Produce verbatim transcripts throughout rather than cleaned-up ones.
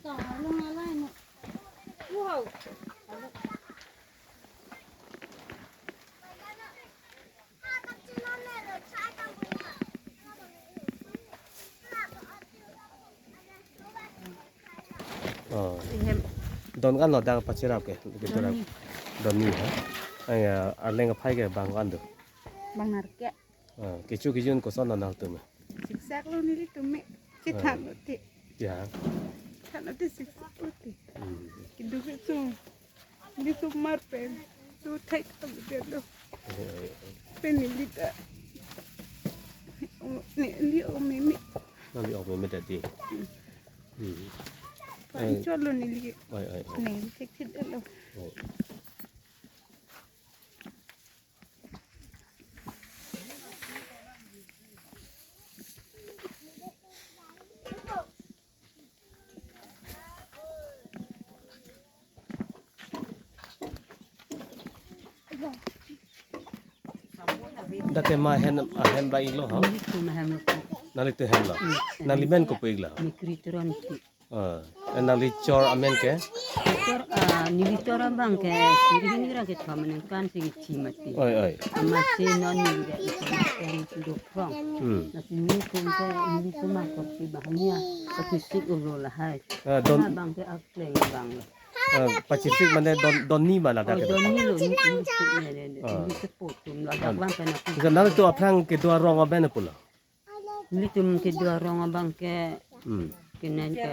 Oh. Ihem. Don kan lo dak pachirap ke, gitu rak. Donni. Donni ha. Ay, ah, arleng aphai ke bang kan do. Bang narke. Ah, kecho kejun koson lo nangtum. Siksak lo nelitum me. Ah. Chethan lo te. Ya. Than lo te siksak lo te. Hmm. Keduk ke sung. Nelitum mar pen. Tu thek tam dia lo. Eh, eh, eh. Pen neli ta. Oh, ne, neli oh meme. Nangli oh meme tadi. Hmm. Hmm. Pan Eh. Chot lo neli. Oi, oi, oi. Ne, thek thek lo. Oi. Dak ke ma hem, ahem ba-ik lo ha? Nelitum ahem lo. Nanglitum hem lo. Hmm. Nangli men kopi-ik lo? Mikri Teronpi. Ah, eh, nangli chor amen ke? Chor, ah, neli chor abang ke, suri hini ra kethom aningkan si kethi mati. Oi, oi. Amatsi non neli ke isi makan duk rong. Hmm. Lasi nelitum ke, nelitum akop si bahania, pachisik ulo lahai. Ah, don- Abang ke akleng abang lo. Ah, pachisik mane don, donni ma ladak Oh, ke? Donni lo, ni, ni, ni, ni, ni, Ah. Ni sepo tum lo, Ah. Abang ke na. Jika nangtum aphrang kedo arong amen pulo? Nelitum kedo arong abang ke Hmm. Kenen ke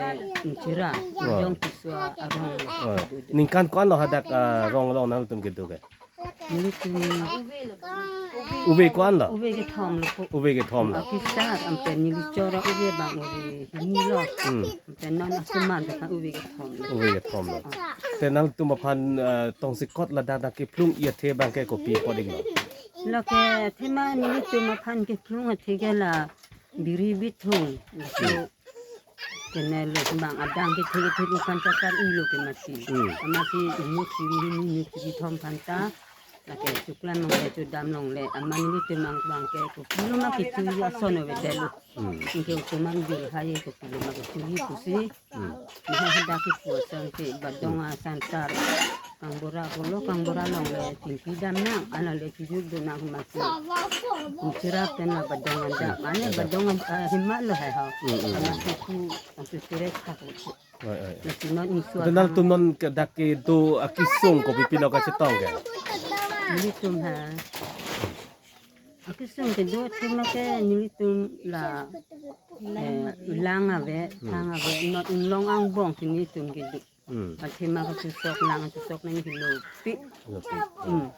Inchira, Wah. Jong Kiswa arong. Wah. Ningkan ko-an lo hadak, ah, rong along nangtum kedo ke? Nelitum Uve ko-an lo? Uve kethom lo ko. Uve kethom lo. Akisar, ampen neli chor uve bang uve hini lo. Hmm. Ampen non asuman ke uve kethom lo. Uve kethom lo. Te nangtum aphan, ah, tongsekot ladak dak kephlung-i athe abang ke kopi apot-ik lo? Lake thema nelitum aphan kephlung athe ke la biri bithung, laso kene lo bang adang kethe kethe ko phanta kar-i lo ke mati. Hmm. Amatsi inut suri hini inut suri thom phanta, lake choklam longle chodam longle, amat nelitum abang ke kopilo ma kecho-i ason ave det lo. Hmm. Anke otoman jul hai kopilo ma kecho-i pusi. Hmm. Nihai hadak kepu ason ke badong asantar. Kangbura pulo, kangbura longle tingki dam nang, ana le kijut do nang mati. Inchira pen la badong andam, mane badong an, ah, hima lo hai ho. Hmm, hmm, hmm. Ana kepu, anke sure thak lo. Oi, oi. Lasi non insu Ito nangtum non ke dak kedo akesung kopi pilo kachetong ke? Nelitum ha. Akesung kedo thema ke nelitum la, eh, lang ave, Hmm. Thang ave, non inglong angbong ke nelitum kedo. Hmm. Athema kachusok lang, kachusok nang hilo pi. Hilo pi. Hmm.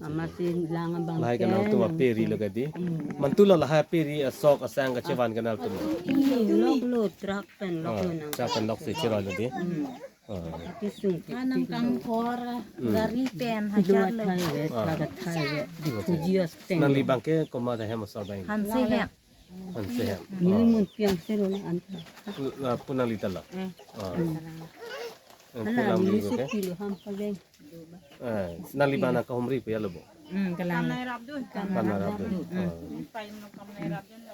Amatsi lang abang Lahai ke kenang tu nang aperi lo kadi. Hmm. Mantu lo lahai aperi asok asang kachevan kenang tu. Lok lo truck pen lok Ah, lo nang. Truck pen lok si chiro lo di. Hmm. Ah. Akesung ke. Anang kangkor, Hmm. Gari pen Dua hajar lo. Thai ve, Ah. Thai ve, di Oke. Kujios pen. Nangli abang ke komat ahem asor abang? Hanse hem. Hanse hem. Neli Ah. Munpiang sero na anta. Pu-, ah, pu nangli ta lo? Eh. Ah. Hmm. Eh, pu Hala, nangli neli lo ke? Sukti lo ham paveng. Eh, nangli abang nangkahumri pu ya lo bo? Hmm, kalang. Kamnai rap dun. Kamnai rap dun. Hmm.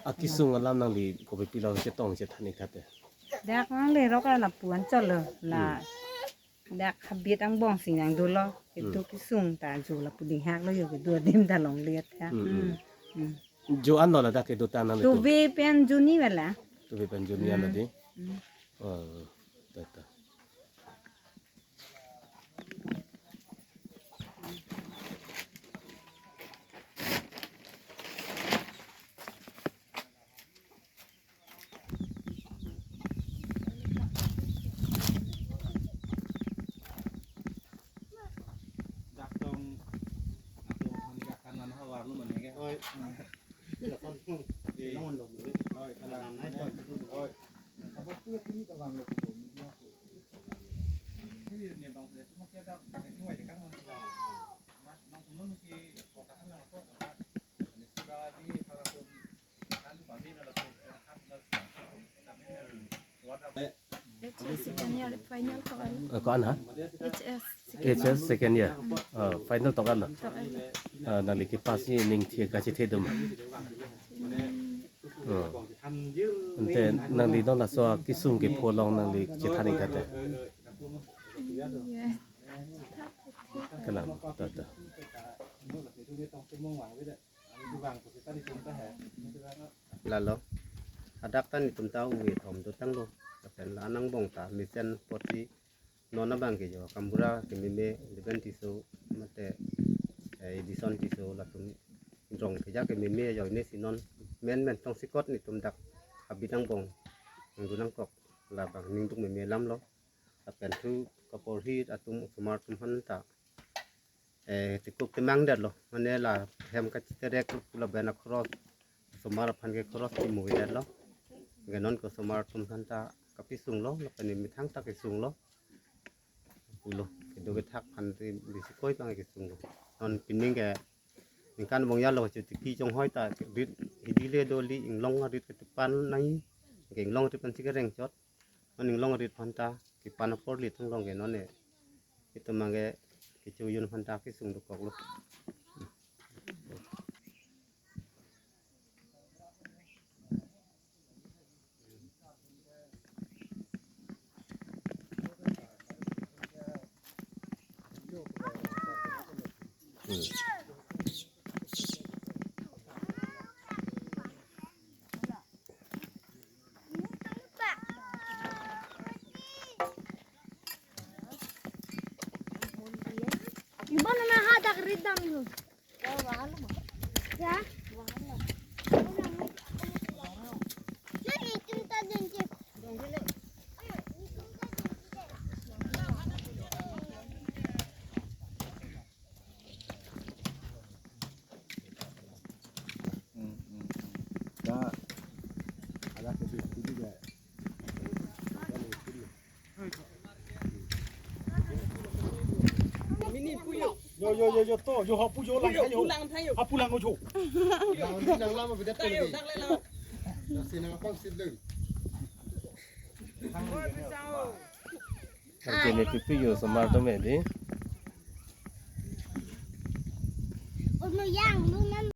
Ah. Akesung alam nangli kopi pilo chetong chethan-ik tha te? Dak nangli rok la puan chot lo la. Hmm. Dak habit angbong si nang dolo. Hmm. Kedo kesung ta jo lapu dinghak lo jo kedo adim ta longle tha. Hmm, hmm. Hmm. Hmm. Jo-an lo ladak kedo ta nangli tu? Tuve pen juni wala. Tuve pen juni Hmm. Wala di? Hmm. Oh, ta, ta. H S second year final ko-an? Eh, ko-an ha? H S H S second year. Ah, final to-an lo? To-an. Ah, nangli kepass ni ning thi kachethe dum. Hmm. Oh. Ante nangli non laso akesung kepho along nangli chethan ik tha te. Kalang, ta, ta. Lalo, hadak ta netum ta uve thom dotanglo, lapen la angbong ta mesen apotsi non abang ke jo, Kambura kememe, Leben Tisso, mate, eh, Edison Tisso, latum rong keja kememe jo, ne si non menmen tongsekot netum dak abit angbong nangdun nangkok, labang ningduk meme alam lo. Lapen thu kaporhi atum osomar atum aphan ta, eh, tekuk temang detlo. Mane la hem kachiterek pu lapen akhoros, osomar aphan ke khoros chimui detlo. Ke non ke osomar atum aphan ta kapisunglo, lapen methang ta kesunglo. Pulo, kedo kethak aphan te bisi koi abang kesunglo. Non pining ke ningkan bong ya lo, chu tiki chonghoi ta rit hidi le doli, inglong rit ketepan nai. Ke inglong rit aphan si kereng chot. Non inglong rit aphan ta kepan apor le thanglong ke non ne. Itum abang ke kecho un aphan ta kesung dokoklo. Iban na hadak ridam lo. Ya. Nah, itu tadi. Yo, yo, yo, yo, to, yo, hapu, yo, lang, yo. Hapu, lang, yo. Lang, lang, lang, lang, lang. Arke ne pipi yo osomar atum edi. Unu yang, nu